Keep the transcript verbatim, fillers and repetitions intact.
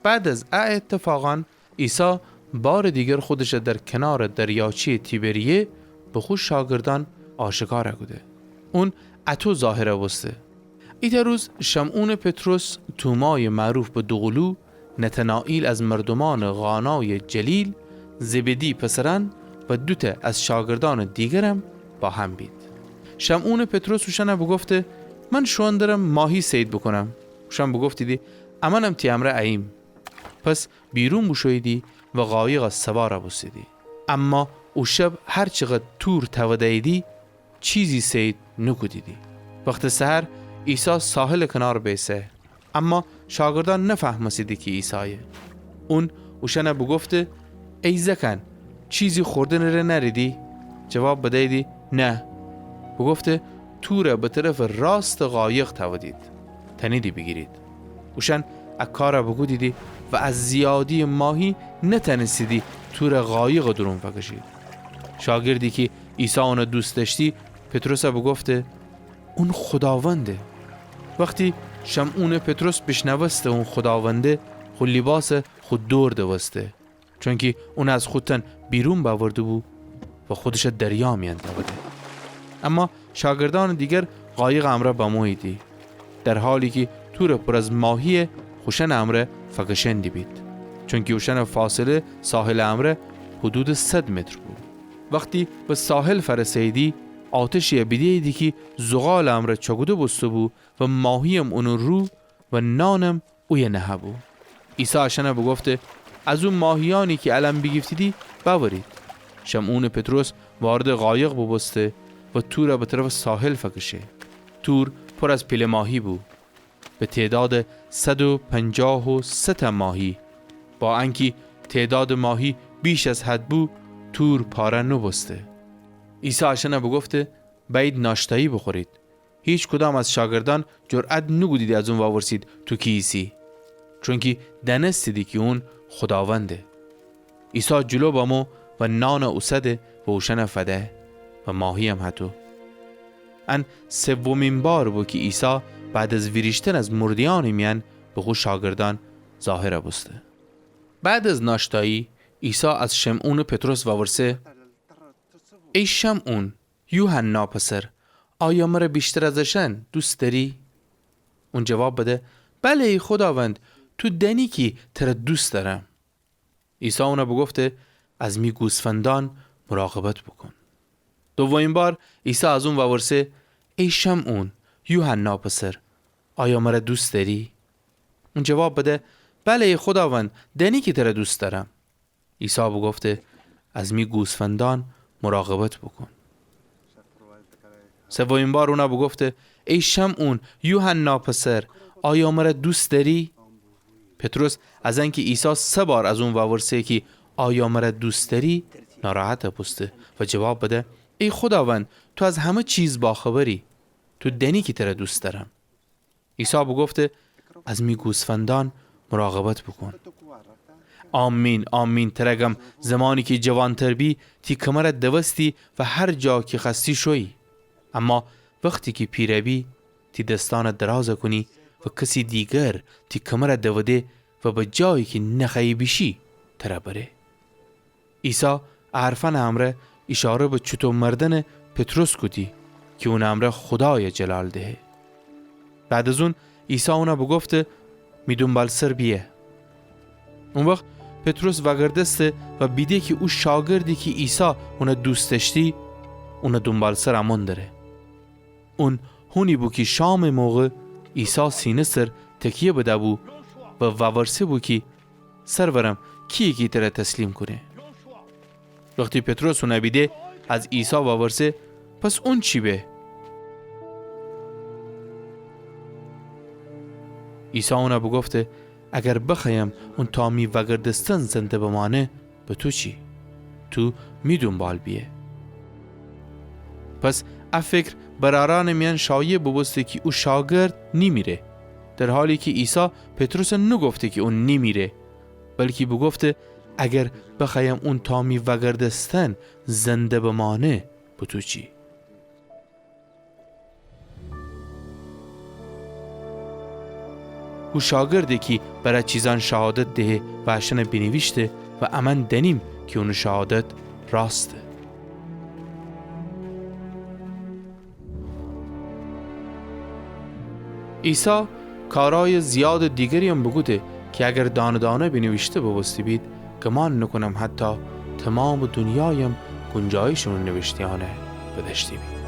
بعد از ا ایتفاقأن، عیسی بارٚ دیگر خودشَ در کنارٚ دریاچه‌یٚ تیبریه به خو شاگردأن آشکارَ کوده. اون اَطو ظاهرَ بوسته. ایتأ روز شمعونٚ پطرس، تومایٚ معروف به دوقولو، نتنائیل از مردومأنٚ قانایٚ جلیل، زبدی پسرأن و دوتأ از شاگردأنٚ دیگرم با هم بید. شمعونٚ پطرس اوشأنَ بوگفته: من شوئون درم ماهی صید بوکونم. اوشأن بوگفتیدی: امأنم تی امرأ اییم. پس بیرون بوشوییدی و قایقَ سوارَ بوستیدی. اما او شب هر چقدر تور تأوده‌ییدی، چیزی صید نوکودیدی. وختٚ سحر عیسی ساحلٚ کنار بیسه، اما شاگردأن نفهمستیدی کی عیسایه. اون اوشأنَ بوگفته: ای زأکأن، چیزی خوردنٚ ره نأریدی؟ جواب بدییدی: نه. بوگفته: تورَ به طرفٚ راستٚ قایق تأودید، تأنیدی بیگیرید. اوشأن ا کارَ بوکودیدی و از زیادییٚ ماهی نتأنستیدی تورَ قایقٚ دورون فکشید. شاگردی کی عیسی اونَ دوست دأشتی، پطرسَ بوگفته: اون خوداونده. وختی شمعونٚ پطرس بیشنوسته اون خوداونده، خو لیباسَ خو دور دوسته، چونکی اونَ از خو تن بیرون بأورده‌بو و خودشَ دریا میأن تأوده. اما شاگردأنٚ دیگر قایقٚ امرأ بموییدی، در حالی کی تورٚ پور از ماهیَ خوشأنٚ امرأ فکشأن دیبید، چونکی اوشأنٚ فاصله ساحلٚ امرأ حدودٚ صد متر بو. وختی به ساحل فأرسه‌ییدی، آتشی‌یَ بیده‌ییدی کی زغالٚ امرأ چأکوده بوسته‌بو و ماهییم اونٚ رو و نانم اویه نهه‌بو. عیسی اشأنَ بوگفته: از او ماهیأنی کی الأن بیگیفتیدی بأورید. شمعونٚ پطرس واردٚ قایق بوبوسته و تورَ به طرفٚ ساحل فکشه. تور پور از پیله ماهی بو، به تعدادٚ صد و پنجاه و سه تأ ماهی. با انکی تعدادٚ ماهی بیش از حد بو، تور پاره نوبوسته. عیسی اشأنَ بوگفته: بأیید ناشتایی بوخورید. هیچکدام از شاگردأن جرأت نوکودیدی از اون وورسید: تو کی ایسی؟ چونکی دأنستیدی کی اون خوداونده. عیسی جلو بمو و نانَ اوسده و اوشأنَ فده و ماهییم هطو. ان سومین بار بو کی عیسی بعد از ویریشتن از مرده‌یأنٚ میأن به خو شاگردأن ظاهرَ بوسته. بعد از ناشتایی، عیسی از شمعونٚ پطرس وورسه: ای شمعون، یوحنا پسر، آیا مرَ ویشتر از اشأن دوست دأری؟ اون جواب بده: بله، ای خوداوند، تو دأنی کی ترَ دوست دأرم. عیسی اونَ بوگفته: از می گوسفندأن مراقبت بوکون. دومین بار عیسی از اون وورسه: ای شمعون، یوحنا پسر، آیا مرَ دوست دأری؟ اون جواب بده: بله، ای خوداوند، دأنی کی ترَ دوست دأرم. عیسی بوگفته: از می گوسفندأن مراقبت بوکون. سومین بار اونَ بوگفته: ای شمعون، یوحنا پسر، آیا مرَ دوست دأری؟ پطرس از انکی عیسی سه بار از اون وورسه کی آیا مرَ دوست دأری، ناراحتَ بوسته و جواب بده: ای خوداوند، تو از همه چیز باخبری، تو دأنی کی ترَ دوست دأرم. عیسی بوگفته: از می گوسفندأن مراقبت بوکون. آمین، آمین، ترَ گم، زمانی کی جوانتر بی، تی کمرَ دوستی و هر جا کی خوأستی شویی. اما وختی کی پیرَ بی، تی دسأنَ درازَ کونی و کسی دیگر تی کمرَ دوده و به جایی کی نخوأیی بیشی، ترَ بره. عیسی ا حرفأنٚ امرأ ایشاره به چوطو مردنٚ پطرس کودی کی اونٚ امرأ خودایَ جلال دهه. بعد از اون عیسی اونَ بوگفته: می دونبالسر بیأ. او وخت پطرس وأگردسته و بیده کی او شاگردی کی عیسی اونَ دوست دأشتی، اونٚ دونبالسر امون دره. اون هونی بو کی شامٚ موقع عیسی سینه سر تکیه بده‌بو و وورسه بو کی سرورم، کییه کی ترَ تسلیم کونه؟ وختی پطرس اونَ بیده، از عیسی وورسه: پس اون چی به؟ عیسی اونَ بوگفته: اگر بخوأیم اون تا می وأگردستن زنده بمأنه، به تو چی؟ تو می دونبال بیأ. پس ا فکر برأرأنٚ میأن شایع بوبوسته کی او شاگرد نیمیره، در حالی کی عیسی پطرسَ نوگفته کی اون نیمیره، بلکی بوگفته: اگر بخوأیم اون تا می وأگردستن زنده بمأنه، به تو چی؟ او شاگردٚ کی بر ا چیزأن شهادت دهه و اشأنَ بینیویشته و امأن دأنیم کی اونٚ شهادت راسته. عیسی کارأیٚ زیادٚ دیگرییم بوکوده کی اگر دانه دانه بینیویشته بوبوسته بید، گمان نوکونم حتی تومامٚ دونیایم گونجایشٚ اونٚ نیویشته‌یأنَ بدأشته بید.